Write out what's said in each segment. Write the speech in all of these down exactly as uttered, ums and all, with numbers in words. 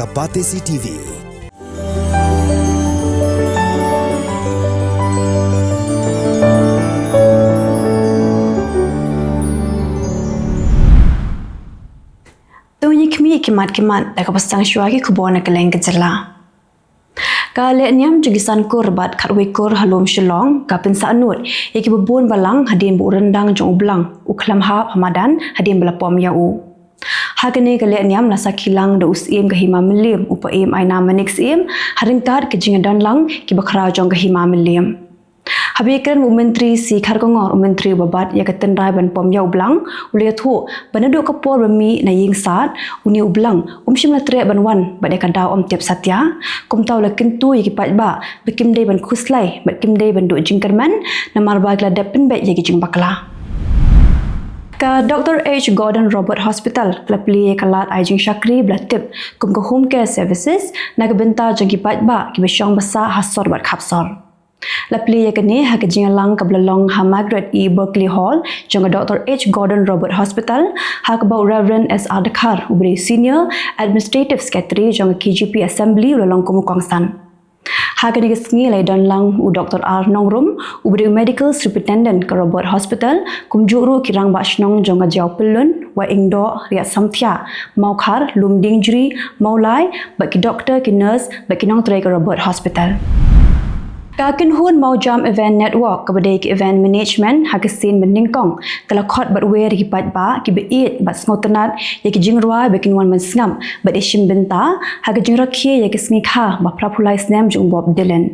A Batesi T V. To ngi khmih ki mat ki mat da kaba sdang shuwa ki khubor na kylleng ka jylla. Ka lehniam jong ki san kur bad khatwei kur ha lum Shillong ka pynsahnud ïa kiba bun balang hadien ba u ryndang jong u Blang u khlem hap ha madan hadien ba la pom ïa u. Ha kane ka lehniam la sakhi lang da u Syiem ka Hima Mylliem, u Paiem Aina Manik Syiem, ha ryngkat ka jingïadon lang kiba khraw jong ka Hima Mylliem. Haba ïakren u Myntri C Kharkongor, u Myntri uba bat ïa ka tynrai ban pom ïa u Blang, u la ïathuh ba naduh ka por ba mih na ïing sad, une u Blang um shym la treh ban wan bad ïa ka daw ym tip satia. Kumta u la kyntu ïa ki paidbah ba kim dei ban khuslai bad kim dei ban duh jingkyrmen, namar ba ki la dep pynbeit ïa ki jingbakla. Ka Doctor H Gordon Roberts Hospital ka la plie ïa ka lad ai jingshakri ba la tip kum ka Home Care Services na ka bynta jong ki paidbah kiba shong basa ha sor bad khap sor. La plie ïa kane ha ka jingïalang kaba la long ha Margaret E Bulkeley Hall jong ka Doctor H Gordon Roberts Hospital, ha kaba u Reverend S R Dkhar, uba dei Senior Administrative Secretary jong ka K J P Assembly, u la long kum u kongsan. Ha kane ka sngi la ïadon lang u Doctor R Nongrum, uba dei u Medical Superintendent ka Roberts Hospital, kumjuh ruh ki rangbah shnong jong ka Jaïaw Pyllun, Wahingdoh, Riatsamthiah, Mawkhar, Lumdiengjri, Mawlai, bad ki doktor, ki nurse bad ki nongtrei ka Roberts Hospital. Ka kynhun Mawjam Event Network, kaba dei ka event management ha ka sien ba nyngkong, ka la khot bad wer ïa ki paidbah kiba ïeit bad sngewtynnad ïa ki jingrwai ba kin wan ban sngap bad ïashim bynta ha ka jingrakhe ïa ka sngi kha ba phra phew lai snem jong u Bob Dylan.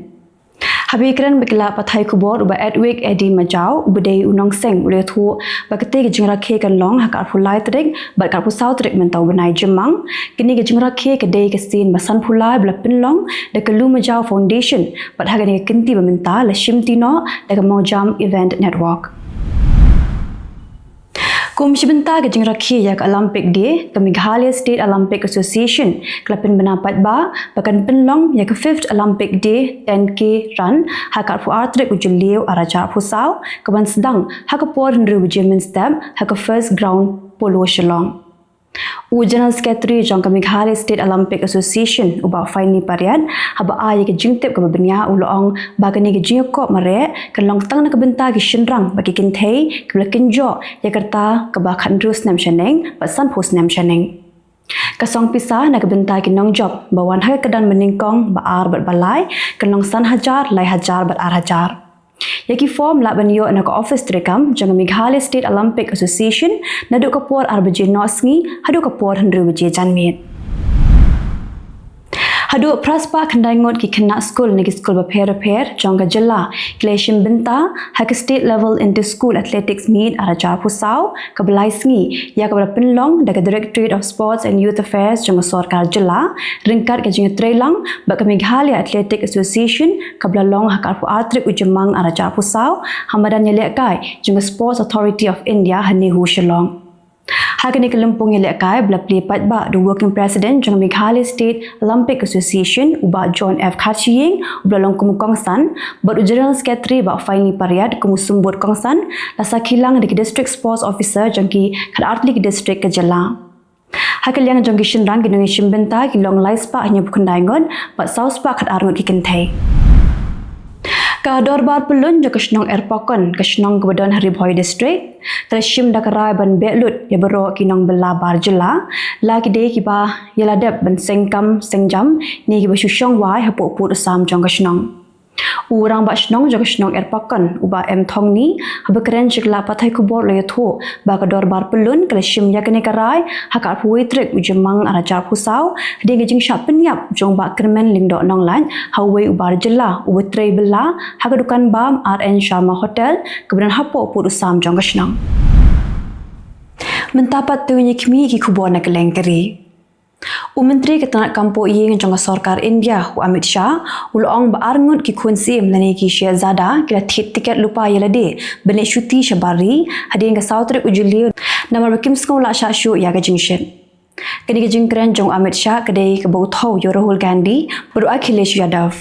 Haba ïakren bad ki lad pathai khubor, u Bah Edwick Eddie Majaw, uba dei u nongseng, u la ïathuh ba katei ka jingrakhe kan long ha ka arphew lai tarik bad ka arphew saw tarik mynta u bnai Jymmang. Kane ka jingrakhe ka dei ka sien ba sanphew lai ba la pynlong da ka Lou Majaw Foundation, bad ha kane ka kynti ba mynta la shimti noh da ka Mawjam Event Network. Kum shi bynta ka jingrakhe ïa ka Olympic Day, ka Meghalaya State Olympic Association ka la pynbna paidbah ba kan pynlong ïa ka fifth Olympic Day ten K run ha ka arphew ar tarik u Jylliew ar hajar arphew saw, kaban sdang ha ka por hynriew baje mynstep ha ka First Ground Polo Shillong. U General Secretary jong ka Meghalaya State Olympic Association, u Bah Finely Pariat, haba ai ïa ka jingtip kaba bniah, u la ong ba kane ka jingïakop mareh kan long tang na ka bynta ki shynrang bad ki kynthei kiba la kynjoh ïa ka rta kaba khathynriew snem shaneng bad sanphew snem shaneng. Ka song pisa na ka bynta ki nongjop ba wan ha ka kyrdan ba nyngkong, ba ar bad ba lai kan long san hajar, lai hajar bad ar hajar. Ïa ki form lah ban ïoh na ka office treikam jong ka Meghalaya State Olympic Association naduh ka por ar baje noh sngi haduh ka por hynriew baje janmiet. Haduh phra spah khyndai ngut ki khynnah skul na ki skul bapher bapher jong ka jylla ki la ïashim bynta ha ka State Level Inter School Athletics Meet ar hajar arphew saw kaba lai sngi, ïa kaba la pynlong da ka Directorate of Sports and Youth Affairs jong ka sorkar jylla ryngkat ka jingïatreilang bad ka Meghalaya Athletic Association, kaba la long ha ka arphew ar tarik u Jymmang ar hajar arphew saw ha madan ïalehkai jong ka Sports Authority of India ha NEHU Shillong. Ha kane ka lympung ïalehkai ba la plie paidbah da u Working President jong ka Meghalaya State Olympic Association, u Bah John F Kharshieñ, uba la long kum u kongsan, bad u General Secretary Bah Finely Pariat kum u symbud kongsan, la sakhi lang da ki District Sports Officer jong ki khatar tylli ki district ka jylla. Ha ka liang jong ki shynrang, ki nongïashim bynta ki long lai spah hynñiewphew khyndai ngut bad saw spah khatar ngut ki kynthei. Ka Dorbar Pyllun jong ka shnong Erpakon, ka shnong kaba don ha Ri Bhoi District, ka la shim da ka rai ban beh lut ïa baroh ki nongbylla bar jylla, la ki dei kiba ïa la dep ban seng kam seng jam ne kiba shu shong wai hapoh pud u sam jong ka shnong. U rangbah shnong jong ka shnong Erpakon, u Bah M Thongni, haba kren sha ki lad pathai khubor u la ïathuh ba ka Dorbar Pyllun ka la shim ïa kane ka rai ha ka arphew wei tarik u Jymmang ar hajar arphew saw, hadien ka jingshah pynïap jong u Bah Kyrmen Lyngdoh Nonglait, ha uwei u bar jylla uba trei bylla ha ka dukan bam R N Sharma Hotel kaba don hapoh pud u sam jong ka shnong. Mynta pat to ngin ïa khmih ïa ki khubor na kylleng ka ri. U Myntri ka tnat kam poh ïing jong ka sorkar India, u Amit Shah, u la ong ba ar ngut ki khun syiem lane ki Shehzada ki la thied tiket lypa ïa lade ban leit shuti shabar ri hadien ka saw tarik u Jylliew, namar ba kim sngew lah shah shuh ïa ka jingshit. Kane ka jingkren jong u Amit Shah ka dei kaba u thew ïa u Rahul Gandhi bad u Akhilesh Yadav.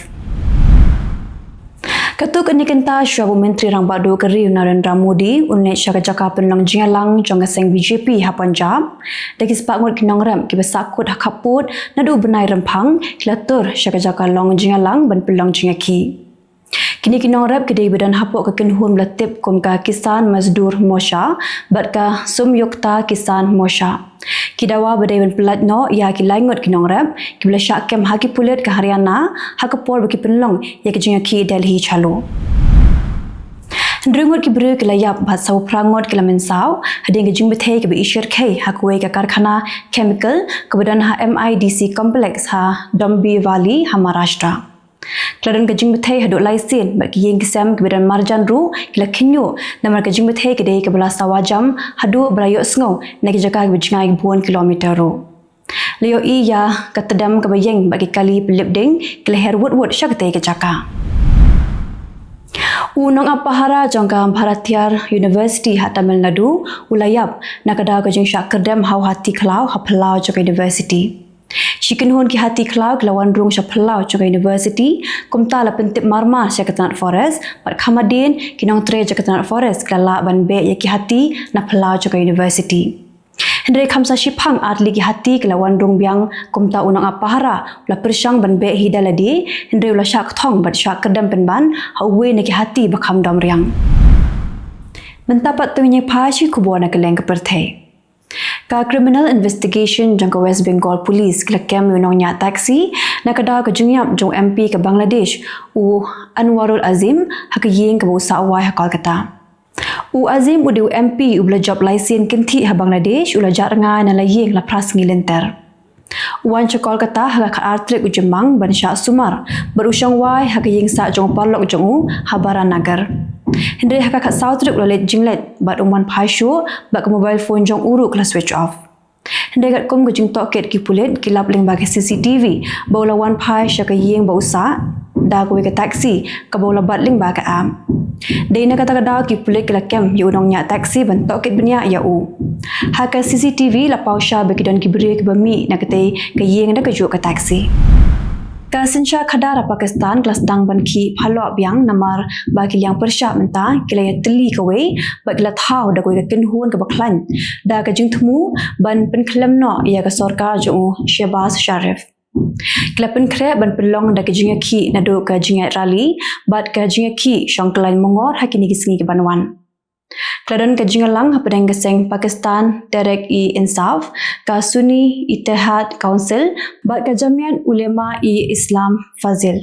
Katto katne kynta shuwa ba u Myntri Rangbah Duh ka ri u Narendra Modi un leit sha ka jaka pynlong jingïalang jong ka seng B J P ha Punjab, da ki spah ngut ki nongrep kiba sahkut ha khappud naduh u bnai Rymphang ki la tur sha ka jaka long jingïalang ban pynlong jingïakhih. Kine ki nongrep ki dei ba don hapoh ka kynhun ba la tip kum ka Kisan Mazdoor Morcha bad ka Samyukta Kisan Morcha. Ki dawa ba dei ban pyllait noh ïa ki lai ngut ki nongrep kiba la shah kem ha ki pulit ka Haryana ha ka por ba ki pynlong ïa ka jingïakhih Delhi Chalo. Hynriew ngut ki briew ki la ïap bad saw phra ngut ki la mynsaw hadien ka jingbthei kaba i shyrkhei ha kawei ka karkhana chemical kaba don ha M I D C complex ha Dombivli ha Maharashtra. Ka la don ka jingbthei haduh lai sien bad ki ïing ki sem kiba don marjan ruh ki la khynñiuh namar ka jingbthei ka dei kaba la sawa jam haduh ba la ïohsngew na ki jaka kiba jngai bun kilometer ruh. La ïohi ïa ka tdem kaba ïeng bad ki kali pynlip ding ki la her wut wut sha katei ka jaka. U nongap pahara jong ka Bharatiar University ha Tamil Nadu u la ïap na ka daw ka jingshah kyrdem ha u hatikhlaw ha phyllaw jong ka university. Shi kynhun ki hatikhlaw ki la wan rung sha phyllaw jong ka university, kumta la pyntip marmar sha ka tnat forest bad kham hadien ki nongtrei jong ka tnat forest ki la lah ban beh ïa ki hati na phyllaw jong ka university. Hynrei kham sa shiphang, ar tylli ki hati ki la wan rung biang, kumta u nongap pahara u la pyrshang ban beh hi da lade, hynrei u la shah kthong bad shah kyrdem pynban ha uwei na ki hati ba kham dom riang. Mynta pat to ngin ïa phai sha ki khubor na kylleng ka pyrthei. Ka Criminal Investigation jong ka West Bengal Police ki la kem ïa u nongñiah taxi na ka daw ka jingïap jong u M P ka Bangladesh, u Anwarul Azim, ha ka ïing kaba u sah wai ha Kolkata. U Azim u dei u M P uba la jop lai sien kynthih ha Bangladesh, u la jah rngai na la ïing la phra sngi lynter. U wan sha Kolkata ha ka khatar tarik u Jymmang ban shah sumar bad u shong wai ha ka ïing sah jong u paralok jong u ha Baranagar. Hynrei ha ka khatsaw tarik u la leit jingleit bad um wan phai shuh bad ka mobile phone jong u ruh ka la switch off. Hynrei katkum ka jingtohkit, ki pulit ki lap lyngba ka C C T V ba u la wan phai sha ka ïing ba u sah da kawei ka taxi kaba u la bat lyngba ka app. Dei na kata ka daw ki pulit ki la kem ïa u nongñiah taxi ban tohkit bniah ïa u. Ha ka C C T V la paw shai ba ki don ki briew kiba mih na katei ka ïing da kajuh ka taxi. Ka synshar khadar ha Pakistan ka la sdang ban khih phalah biang namar ba ki liang pyrshah mynta ki la ïatylli kawei bad ki la thaw da kawei ka kynhun kaba khlaiñ da ka jingthmu ban pynkhlem noh ïa ka sorkar jong u Shehbaz Sharif. Ki la pynkhreh ban pynlong da ka jingïakhih naduh ka jingïaid rally bad ka jingïakhih shongkhlaiñ mongor ha kine ki sngi kiban wan. Ka la don ka jingïalang hapdeng ka seng Pakistan Tehreek-e-Insaf, ka Sunni Ittehad Council bad ka Jamiat Ulema-e-Islam Fazl.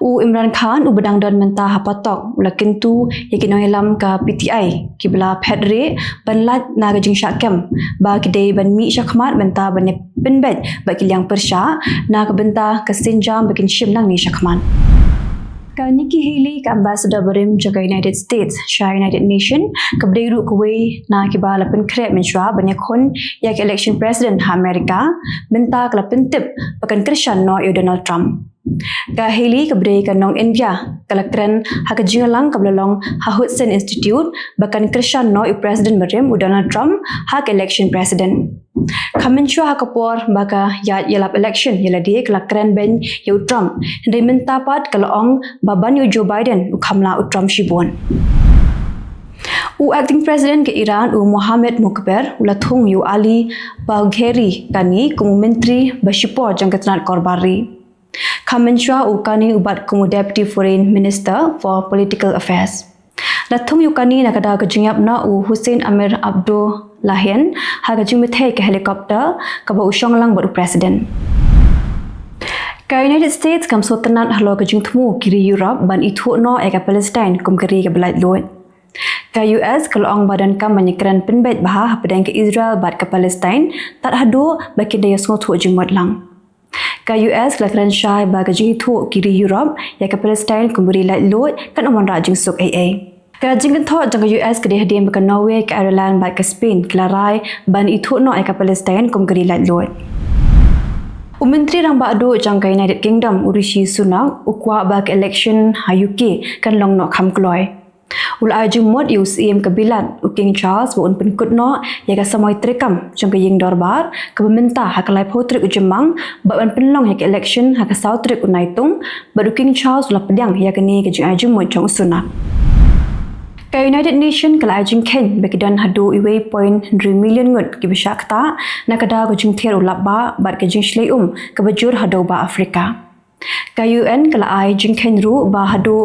U Imran Khan uba dang don mynta ha patok u la kyntu ïa ki nongïalam ka P T I kiba la phet rieh ban lait na ka jingshah kem ba ki dei ban mih shakhmat mynta ban ïa pynbeit bad ki liang pyrshah na ka bynta ka sienjam ba kin shim nangne shakhmat. Ka Nikki Haley, ka ambassador barim jong ka United States sha United Nation, kaba dei ruh kawei na kiba la pynkhreh mynshuwa ban ïakhun ïa ka election president ha America, mynta ka la pyntip ba kan kyrshan noh ïa u Donald Trump. Ka Haley kaba dei ka nong India ka la kren ha ka jingïalang kaba la long ha Hudson Institute ba kan kyrshan noh ïa u president barim u Donald Trump ha ka election president. Kham mynshuwa ha ka por ba ka ïaid ïalap election ïa lade ka la kren beiñ ïa u Trump, hynrei mynta pat ka la ong ba ban ïa u Joe Biden u kham lah u Trump shibun. U acting president ka Iran u Mohammad Mokhber u la thung ïa u Ali Bagheri Kani kum u myntri ba shipor jong ka tnat korbar ri. Kham mynshuwa u Kani u bat kum u Deputy Foreign Minister for Political Affairs. La thung ïa u Kani na ka daw ka jingïap na u Hussein Amir Abdullahian ha ka jingbthei ka helicopter kaba u shong lang bad u president. Ka United States kam sngewtynnat halor ka jingthmu ki ri Europe ban ithuh noh ïa ka Palestine kum ka ri kaba laitluid. Ka U S ka la ong ba donkam ban ïakren pynbeit bha hapdeng ka Israel bad ka Palestine tad haduh ba kin da ïasngewthuh jingmut lang. Ka U S ka la kren shai ba ka jingithuh ki ri Europe ïa ka Palestine kum ka ri laitluid kan ym wanrah jingsuk ei ei. Ka jingkynthoh jong ka U S ka dei hadien ba ka Norway, ka Ireland bad ka Spain ki la rai ban ithuh noh ïa ka Palestine kum ka ri laitluid. U Myntri Rangbah Duh jong ka United Kingdom u Rishi Sunak u kwah ba ka election ha U K kan long noh kham kloi. U la ai jingmut ïa u Syiem Kabinet, u King Charles, ba un pynkut noh ïa ka samoi treikam jong ka ïing dorbar kaba mynta ha ka laiphew tarik u Jymmang, bad ban pynlong ïa ka election ha ka saw tarik u Naitung, bad u King Charles u la pdiang ïa kane ka jingai jingmut jong u Sunak. Ka United Nation ka la ai jingkheiñ ba ki don haduh uwei point hynriew million ngut kiba shah ktah na ka daw ka jingthiar u lapbah bad ka jingshlei um kaba jur haduh ba Africa. Ka U N ka la ai jingkheiñ ruh ba haduh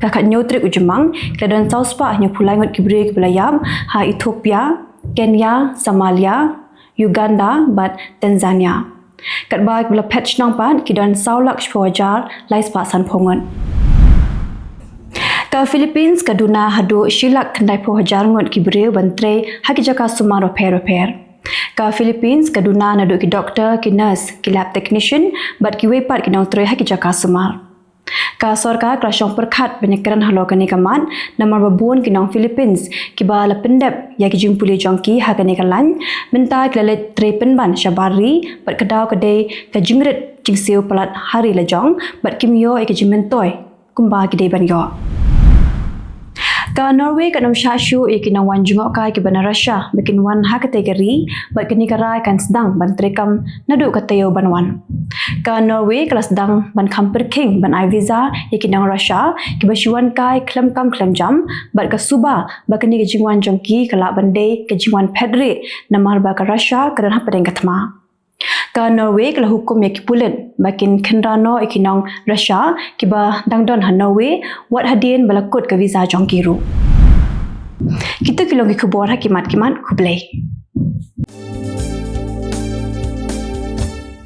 ka khathynñiew tarik u Jymmang ki la don saw spah hynñiewphew lai ngut ki briew kiba la ïap ha Ethiopia, Kenya, Somalia, Uganda bad Tanzania. Katba kiba la phet shnong pat ki don saw lak shiphew hajar lai spah sanphew ngut. Ka Philippines ka duna haduh shi lak khyndaiphew hajar ngut ki briew ban trei ha ki jaka sumar bapher bapher. Ka Philippines ka duna naduh ki doktor, ki nurse, ki lab technician bad kiwei pat ki nongtrei ha ki jaka sumar. Ka sorkar ka la shong pyrkhat ban ïakren halor kane ka mat namar ba bun ki nong Philippines kiba la pyndep ïa ki jingpule jong ki ha kane ka lain mynta ki la leit trei pynban shabar ri bad ka daw ka dei ka jingrit jingsiew palat ha ri la jong bad kim ïoh ïa ka jingmyntoi kumba ki dei ban ïoh. Ka Norway kan ym shah shuh ïa ki nongwan jngohkai kiba na Russia ba kin wan ha katei ka ri bad kane ka rai kan sdang ban treikam naduh ka taïew ban wan. Ka Norway ka la sdang ban kham pyrkhing ban ai visa ïa ki nong Russia kiba shu wan kai khlem kam khlem jam bad ka suba ba kane ka jingwan jong ki ka lah ban dei ka jingwan phet rieh namar ba ka Russia ka don hapdeng ka thma. Ka Norway ka la hukum ïa ki pulit ba kin khynra noh ïa ki nong Russia kiba dang don ha Norway wat hadien ba la kut ka visa jong ki ruh. Kito ki long ki khubor ha ki mat ki mat, khublei.